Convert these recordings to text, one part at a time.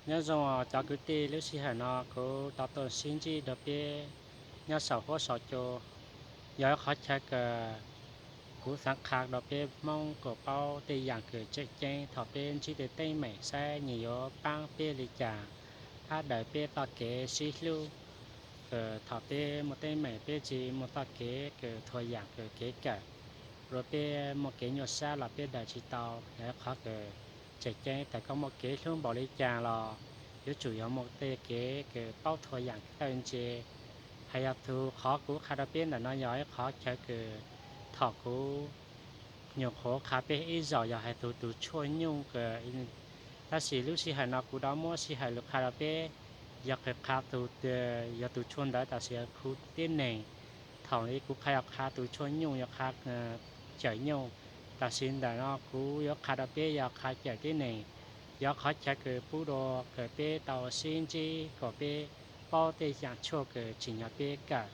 Nyob zoo cov kwv tij, lub sij hawm no kuv tau tuaj sib ntsib rau peb nyob saum huab saum cua. Yog ib qhov chaw kws kuv xaav qha rau peb Hmoob kom paub tej yaam kws tseem ceeb thaum peb ntsib tej teeb meem saib nyias yuav paab peb li cas, hab daws peb txoj kev sib hlub, kws thaum peb muaj teeb meem peb tsi muaj txoj kev kws thuam yaam kws kev kawm, ua rau peb muaj kev nyuaj sab los peb daws tsi tau. Yog ib qhov kws tseem ceeb, txawm koj muaj kev hlub npaum li cas los yuav tsum yog muaj tej kev kws paub thuam yaam thawj ntse. Has yog tug qhov kuv qha rau peb ntawm no yog ib qhov chaw kws thaum kuv nyuam qhuav qha peb ib zaug yog hais txog tus tshuaj nyuj kws, tab sis lub sij hawm no kuv rov muab sij hawm lug qha rau peb, yog kws qha tug, yog tus tshuaj ntawd tam sim khu tib neeg. Thaum li kuv qha yog qha tus tshuaj nyuj, yog qha cawm nyuj, tam sim ntawm no kuv yuav qha rau peb yog qha cawm tib neeg. Yog qhov chaw kws pub rau kws peb tau sib ntsib kom peb paub tej yaam tshuaj kws tsim nyog peb kawm,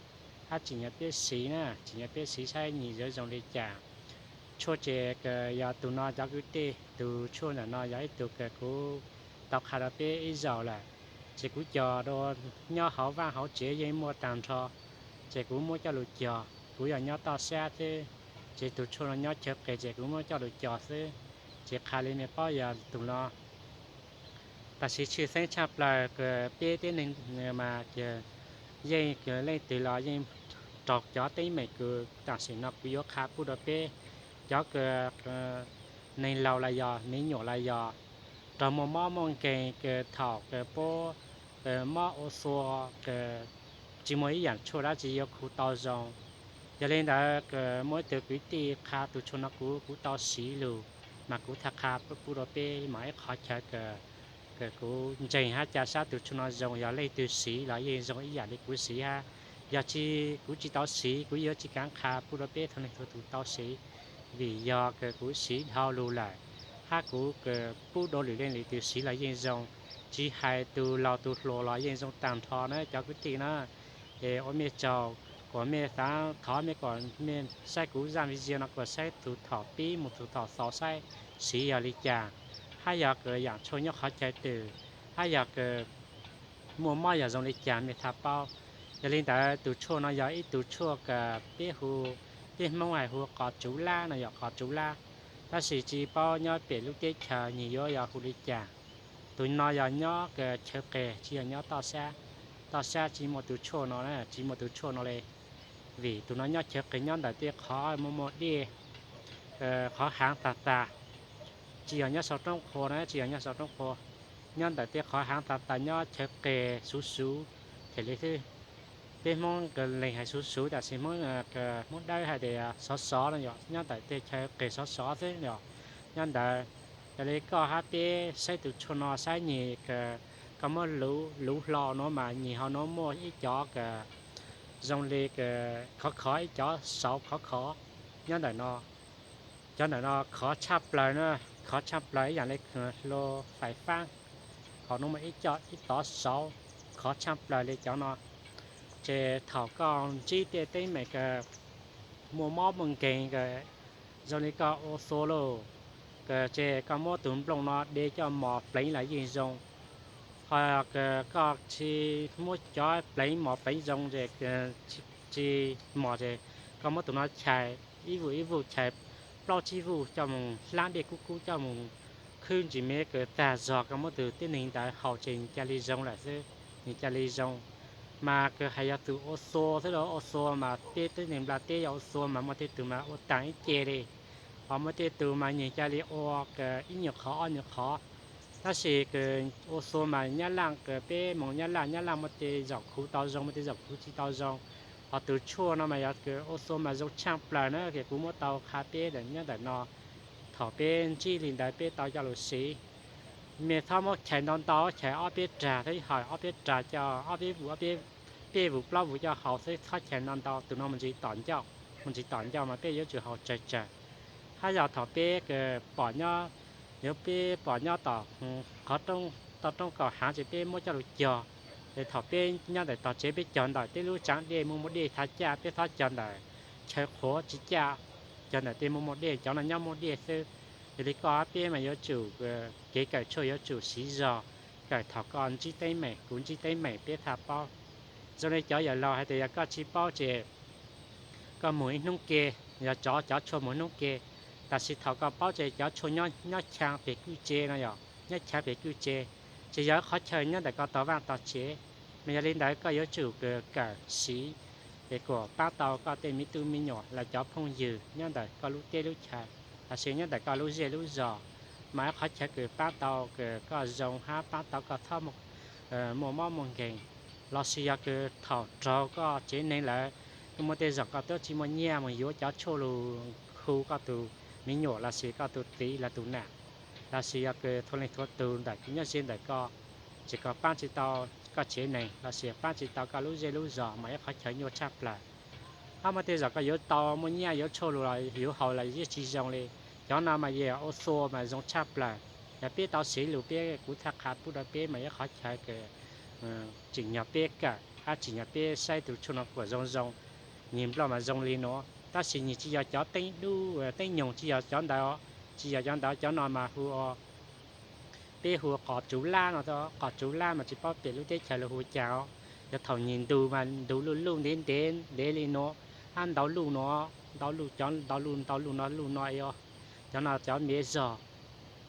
hab tsim nyog peb siv na, tsim nyog peb siv saib nyias yuav zoo li cas. Tshuaj ces kws yog tug no cov kwv tij, tus tshuaj ntawm no yog ib tug kws kuv tau qha rau peb ib zaug lawm, ces kuv cog rau nyob hauv vaaj hauv tsev yeej muaj taag nrho, ces kuv muab coj lug cog. Kuv yog nyob toj siab xwb, ces tus tshuaj no nyob chaw qis ces kuv muab coj lug cog xwb, ces qha li mej paub yog tug no. Tam sim tshwj xeeb tshaj plaws kws peb tib neeg mas yeej leej twg los yeej raug cov teeb meem kws tam sim no kuv yuav qha pub rau peb, cov kws neeg laug los yog me nyuam los yog raug muaj mob muaj nkeeg kws thaum kws puab mob ua xua kws tsi muaj ib yaam tshuaj dab tsi yuav khu tau zoo. Yog li ntawd kws muaj ib tug kwv tij qha tus tshuaj no kuv, kuv tau siv lug, mas kuv tau qha pub rau peb mas ib qhov chaw kws kuv ntseeg hab ca sab tus tshuaj no zoo, yog leej twg siv los yeej zoo ib yaam li kuv siv hab. Yog tsi, kuv tsi tau siv kuv yuav tsi kaav qha pub rau peb txhua leej txhua tug tau siv, vim yog kws kuv siv dhau lug lawm, hab kuv kws pub dua lwm leej lwm tug siv los yeej zoo, tsi hais tus laug tus hluas los yeej zoo taag nrho na cov kwv tij na. Es ua mej tsaug, kuas mej xaav thov mej kuas mej saib kuv zaaj video no kuas saib txug thaum pib moog txug thaum xaus saib siv yog li cas, hab yog kws yaam tshuaj nyob qhov chaw twg, hab yog kws muaj mob yog zoo li cas mej tau paub. Yog li ntawd tus tshuaj no yog ib tug tshuaj kws peb hu, peb Hmoob hais hu qos tsuv lab no, yog qos tsuv lab, tab sis tsi paub nyob pem lub teb chaws nyias yuav yog hu li cas. Tus no yog nyob kws chaw qis, tsi yog nyob toj siab, toj siab tsi muaj tus tshuaj no, tsi muaj tus tshuaj no li. Vim tus no nyob chaw qis nyob ntawm tej qhov muaj muaj dej, qhov haav tag tag, tsi yog nyob sau roob qhua na, tsi yog nyob sau roob qhua, nyob ntawm tej qhov haav tag tag nyob chaw qis xuv xuv them li xwb. Peb Hmoob leeg hais xuv xuv, tab sis Hmoob, Hmoob Dawb hais tias sov sov no, yog nyob ntawm tej chaw qis sov sov xwb os. Nyob ntawd, yog li koj hab peb saib tus tshuaj no saib nyias, koj muab luv hlo nuav mas nyias ho nuav muaj ib cov kws zoo li khov khov, ib cov sauv khov khov nyob ntawm no. Cov ntawm no khov tshaj plaws na, khov tshaj plaws ib yaam li hlo fais faab, ho nuav muaj ib co ib tov sauv khov tshaj plaws li cov no. Ces thaum koj ntsib tej teeb meem kws muaj mob muaj nkeeg kws zoo li koj ua xua lauj, ces koj muab tus nplooj no de coj mos pleev los yeej zoo. Ho kws koj tsi muab cov pleev mos pleev zoo ces tsi mos ces koj muab tus no chais ib vuj ib vuj, chais plaub tsib vuj coj moog hlab dej kub kub coj moog khwb ntsis me kws tag zog, koj muab tus tib neeg ntawd haus ces nws ca li zoo lawm xwb, nws ca li zoo. Mas kws hais yog tus ua xua xwb los ua xua mas peb tib neeg nplaj teb yog ua xua mas muaj tej tug mas ua taag ib ce li, ho muaj tej tug mas nws ca li ua ib nyuag qhov ob nyuag qhov. Tab sis kws ua xua mas Nyab Laj, kws peb moog Nyab Laj, Nyab Laj muaj tej zaum khuv tau zoo, muaj tej zaum khuv tsi tau zoo. Ho tus tshuaj no mas yog kws ua xua mas zoo tshaj plaws na, ces kuv muab tau qha peb nyob ntawm no. Thaum peb ntsib li ntawd peb tau coj lug siv. Mej txhob muab chais ntau ntau, chais ob peb rag, thab hais ob peb rag coj, ob peb vus, peb vus plaub vus coj haus xwb, txhob chais ntau ntau, tus no mus ntsis tom ncauj, mus ntsis tom ncauj mas peb yuav tsum haus tsawg tsawg. Hab yog thaum peb pom nyob, yuav peb pom nyob tom qhov roob, toj roob kaum haav ces peb muab coj lug cog. Es thaum peb nyob ntawm tog tsev peb cog ntawm tej lub tsaav dej muaj muaj dej thav caj, peb txhob cog ntawm chaw qhuav tsi caj, cog ntawm tej muaj muaj dej, cov no nyob muaj dej xwb. Yog li koj hab peb mas yuav tsum, kev kawm tshuaj yuav tsum siv zog, kawm thaum koj ntsib teeb meem, kuv ntsib teeb meem peb thiaj paub. Zoo li cov yawm laus hais tias yog koj tsis paub ces koj mus ib hnub ke, yog tsov cov tshuaj mus hnub ke, tam sis thaum koj paub ces cov tshuaj nyob chaa pem kwj tse no yog nyob chaa pem kwj tse, ces yog qhov chaw nyob ntawm koj tog vaj tog tsev. Mas yog li ntawd koj yuav tsum kawm siv es kom paab tau koj tej me tub me nyuam los cov phooj ywg nyob ntawm koj lub teb lub chaw, los sis nyob ntawm koj lub zej lub zos, mas ib qhov chaw kws paab tau kws koj zoo hab paab tau koj txhob muaj mob muaj nkeeg. Los sis yog kws thaum raug koj tsev neeg lawm, kws muaj tej zaum koj twb tsis muaj nyiaj mus yuav cov tshuaj lug hu koj tus me nyuam los sis koj tus txiv los tus nam, los sis yog kws thua leej thua tus ntawm kws nyob ze ntawm koj, ces koj paab tsis tau koj tsev neeg los sis paab tsis tau koj lub zej lub zos mas ib qhov chaw nyuaj tshaj plaws. Hab muaj tej zaum koj yuav tau muaj nyiaj yuav tshuaj lug los yuav haus los yeej tsis zoo li. Cov no mas yog ua xua mas zoo tshaj plaws. Yog peb tau siv lug peb kuv thiaj qha pub rau peb mas ib qhov chaw kws tsim nyog peb kawm hab tsim nyog peb saib tus tshuaj no kuas zoo zoo. Nyig nplog mas zoo li nuav tab sis nyig tsis yog cov teeb dub teeb nyoog, tsis yog cov ntawd, tsis yog cov ntawd. Cov no mas hu ua, peb hu qos tsuv lab no, qos tsuv lab mas tsis paub pem lub teb chaws lug hu cas os. Yog thaum nyig ntu mas ntu luj luj ntev ntev ntev li nuav, hab ntau luj nuav, ntau luj, cov ntau luj ntau luj no luj no os. Cov no cov me zog,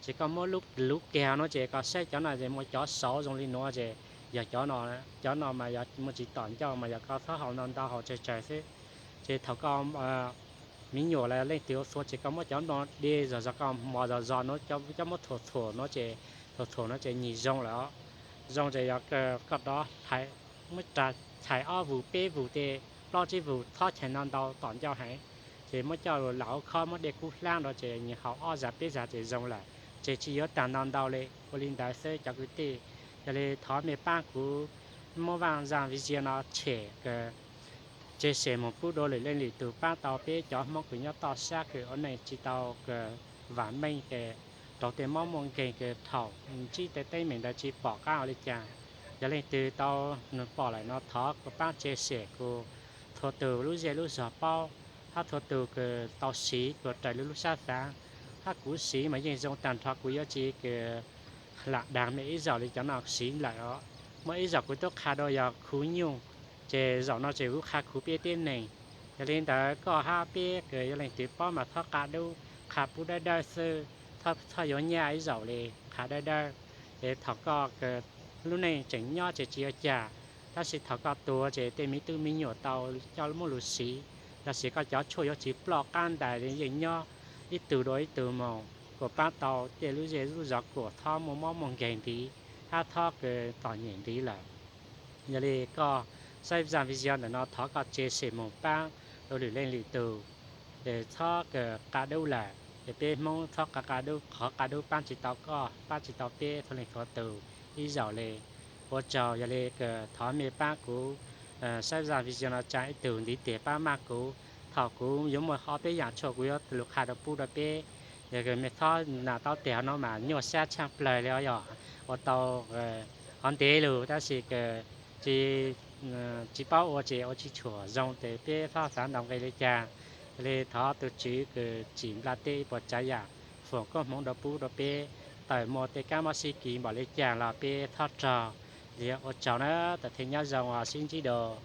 ces koj muab lub kag nuav ces koj saib cov no es muaj cov saud zoo li nuav ces yog cov no, cov no mas yog muaj tsis tom ncauj mas yog koj txhob haus ntau ntau, haus tsawg tsawg xwb. Ces thaum koj me nyuam los leej twg ua xua ces koj muab cov no de zog zog, koj mos zog zog nuav, cov muab txhuam txhuam nuav ces, txhuam txhuam nuav ces nyig zoo lawm. Zoo ces yog koj rov muab rau chais ob vus peb vus tej, plaub tsib vus, txhob chais ntau ntau tom ncauj heev. Ces muab coj lug lam hauv khob muab dej kub hlab rau ces nyig haus ob zag peb zag ces zoo lawm, ces tsis yuav tag ntau ntau li. Ua li ntawd xwb cov kwv tij, yog li thov mej paab kuv muab Vaj Zaj Video no tshem, chia sẻ moog pub dua lwm leej lwm tug paab tau peb cov Hmoob kws nyob toj sab kws ua neej tsis tau kws vam meej, raug tej mob muaj nkeeg kws thaum ntsib tej teeb meem ntawd tsis pom qab ua li cas. Yog leej twg tau nug pom lawm no thov kuv paab chia sẻ kuas thua tug lub zej lub zog paub, hab thua tug kws tau siv kuas raws li lub sab xav. Hab kuv siv mas yeej zoo tag nrho, kuv yuav tsis kws lam dag mej ib zaug li cov no siv lawm os. Muaj ib zaug kuv tub qha dua yog khuv nyuj, ces zaum no ces kuv qha khuv peb tib neeg. Yog li ntawd koj hab peb kws yog leej twg paub mas txhob qab dub, qha pub dawb dawb xwb, txhob yuav nyaj ib zaug li, qha dawb dawb. Es thaum koj lub neej tseem nyob ces tsis ua cas, tab sis thaum koj tuag ces tej me tub me nyuam tau coj muab lug siv, los sis koj cov tshuaj yuav tsis ploj qab ntais li, yeej nyob ib tug dua ib tug moog, kuas paab tau tej lub zej lub zog kuas txhob muaj mob muaj nkeeg ntxiv, hab txhob kws txom nyem ntxiv lawm. Yog li koj saib zaj video ntawm no thov koj chia sẻ moog paab rau lwm leej lwm tug, es txhob kws qab dub lawm, es peb Hmoob txhob qab qab dub, qhov qab dub paab tsis tau koj, paab tsis tau peb thua leej thua tug ib zaug li. Ua tsaug, yog li kws thov mej paab kuv saib zaj video no tsaa ib tug ntiv tes paab maj kuv. Thaum kuv yuav muaj ob peb yaam tshuaj kuv yuav lug qha rau pub rau peb. Yog mej txhob nam taub teg hov no mas nyuaj sab tshaaj plawg li os, yog ua tau hov ntev lug tab sis kws tsis paub ua ces ua tsis tshua zoo ces peb txhob xav ntau nqe li cas. Yog li thov tus Tswv kws tsim npla tej ib puas tsav yaam foom koob hmoov rau pub rau peb, tawm muaj tej kab mob sib kis npaum li cas los peb txhob raug. Yog ua tsaug na, tawm thiaj nyob zoo os, sib ntsib dua.